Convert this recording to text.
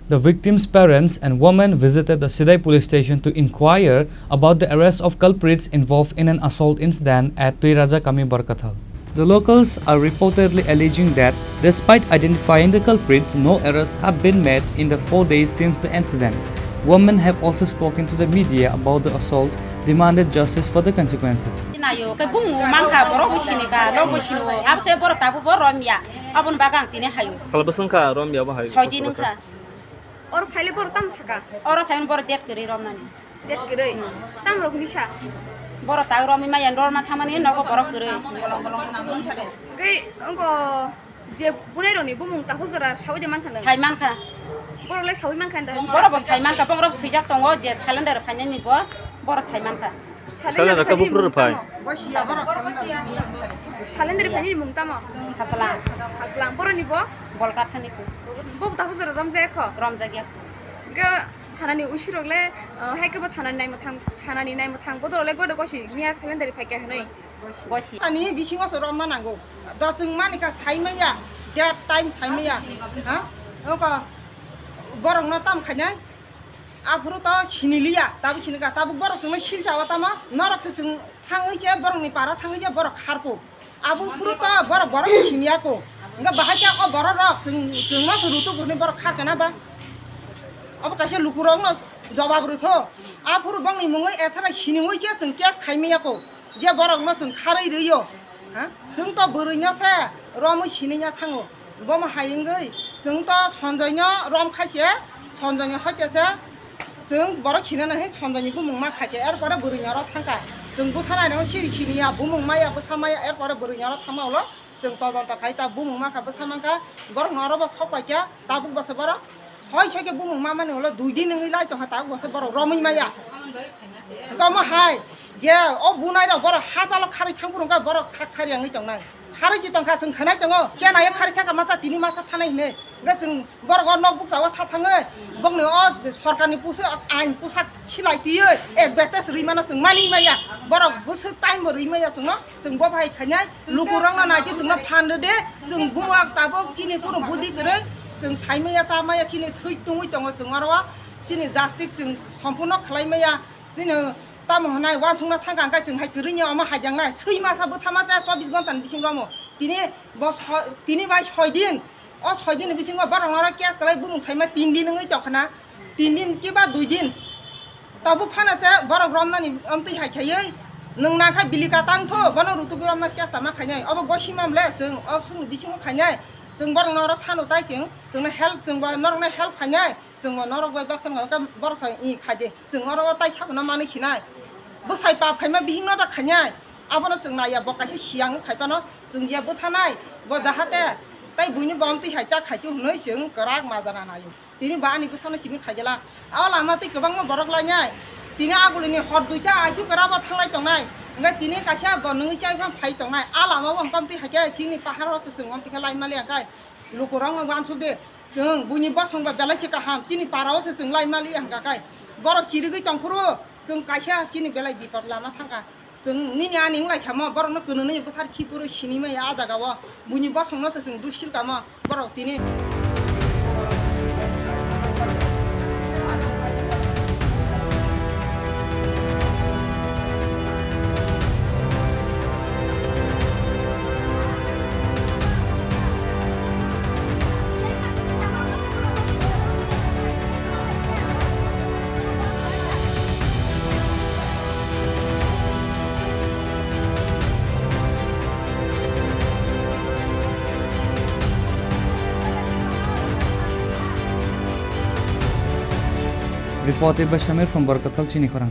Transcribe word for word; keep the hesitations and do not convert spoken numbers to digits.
The victim's parents and women visited the Sidai police station to inquire about the arrest of culprits involved in an assault incident at Tuiraja Kami Barkathal. The locals are reportedly alleging that despite identifying the culprits, no arrests have been made in the four days since the incident. Women have also spoken to the media about the assault, demanded justice for the consequences. Nayo, khe bung mankha, borok bo sini kha, nok bo sini o, abse borok tabuk bo romya, aboni bagwi ang tini hayo. Sal bwswng kha romya bo hai. Soi din wngkha. Oro phaile borok tamo saka? Oro phaimani borok date kwrwi romnani. Date kwrwi? Tamo rok hwnwi sa? Borok tang romwi maya, norma thangmani nogo borok kwrwi. Tei wngko je bunai rokni bumung takhuk jora saui de mankha nang? Sai mankha. Borok le saui mankha da? Borok bo sai mankha, borok swijak tongo je salendar phainani bo, borok sai mankha. Salendar khe buphuru rw phai. Salendar phaini mung tamo? Sachwlang. Sachwlang. Boroni bo? Bolkathani bo. Bo takhuk jora romjak kho? Romjak ya. Ga thanani usurok le, uh, hai khe bo thanani naimwthang, thanani naimwthang bodol le godo gosi miya salendar phai khe hwnwi. Gosi. Ani bisingo se romna nango. Da chwng mani kha sai maya, date time sai maya. Ha? Oko borok no tam khainai. Aphuru to siniliya, tabuk sinika, tabuk borok chwngno silchao tamo, norok se chwng thangwi se borokni para thangwi se borok kharkuk. Abo phuru to borok, borok siniya kuk. Hwnkhe bahai khe o borok rok chwng, chwngno se rutuk hwnwi borok kharkana ba? Obo kaisa lukurokno jobab rwtho. Aphuru bongni mungwi ethara siniwi se chwng case khaimaya kuk. Je borokno chwng kharwi rwio, ha? Chwng to bwrwino se romwi sinina thango. Bomo hai wngwi chwng to Sanjoyno rom khai se, Sanjoyni hoite se chwng borok sinana hai Sanjoyni bumung ma khai khe, er pore bwrwino oro thangkha. Chwng bwthanai no siri siniya, bumung maya, bwsa maya, er pore bwrwino oro thangma ulo chwng todonto khai ta bumung ma kha, bwsa man kha, borokno oro bo sok pai kha, tabuk bo se borok Soi soi khe bumung mamani ulo dui din wngwi lai tongkha, tabuk bo se borok romwi maya. Hwnkhe omo hai je o bunai rok borok hachalo kharwi thang phuru hwnkhe borok sak thari wngwi tongnai. Kharwi si tongkha chwng khainai tongo, chena yo kharwi thangkha masa tini masa thanai hinwi. Hwnkhe chwng borok o nok bukcha o tha thangwi bokni o sorkarni pusu ain pusak silai twiwi advertise rwi mano chwng mani maya. Borok bwswk time bo rwi maya chwngno. Chwng bo bai khainai, lukurokno nai khe chwngno phan rw de, chwng buma tabuk chini kunu budi kwrwi, chwng saimaya chamaya chini thwi tungwi tongo chwng oro, chini justice chwng sompurno khlai maya, chini tamo hwnai uansukna thangkha hwnkhe chwng hai kwrwini omo haijaknai, swi masa bwtha masa chobbish ghonta ni bisingo omo tini bo so-, tini bai soi din, o soi din ni bisingo borok oro case kwlai bumung saima tin din wngwi tongkha na, tin din kiba dui din. Tabuk phano se borok romnani amtwi hai khaiwi nwng nangkha bili katang tho, bono rutugwi romna chesta ma khainai. Obo gosi mamle chwng o sung bisingo khainai. Chwng borokno oro sano tai chwng, chwngno help, chwng bo norokno help khainai. Chwng bo norok bai baksa wngkha borok sa i khaide. Chwng oro o tai sabono manwi sinai. Bwsai pap khaima bihikno da khainai. Abono chwng naiya bo kaisa siyang khai phano chwng je bwthanai. Bo jahate tai buini bo amtwi hai ta khaitwi hwnwi chwng kwrak majana naio. Tini ba ani bwsano simi khaijala. O lama tei kwbangma borok lainai. Tini agulini hor duita aichu kwrabo thanglai tongnai. Hwnkhe tini kaisa bo nungwi chai phano phai tongnai. A lama o hwnkhe amtwi haikhe chini pahar o se chwng amtwi khe lai mali hwnkhe lukurokno uansuk de. Chwng buini bosong ba belai se kaham. Chini para o se chwng lai mali hwnkha khe. Borok chirigwi tongphuru chwng kaisa chini belai bipot lama thangkha. Chwng nini ani wnglaikha mo, borokno kwnwi bwthar khiphuru sinimaya a jagao. Buini bosongno se chwng duk silkha mo, borok tini. Reported by Shamir from Barkathal, Chini Khorang.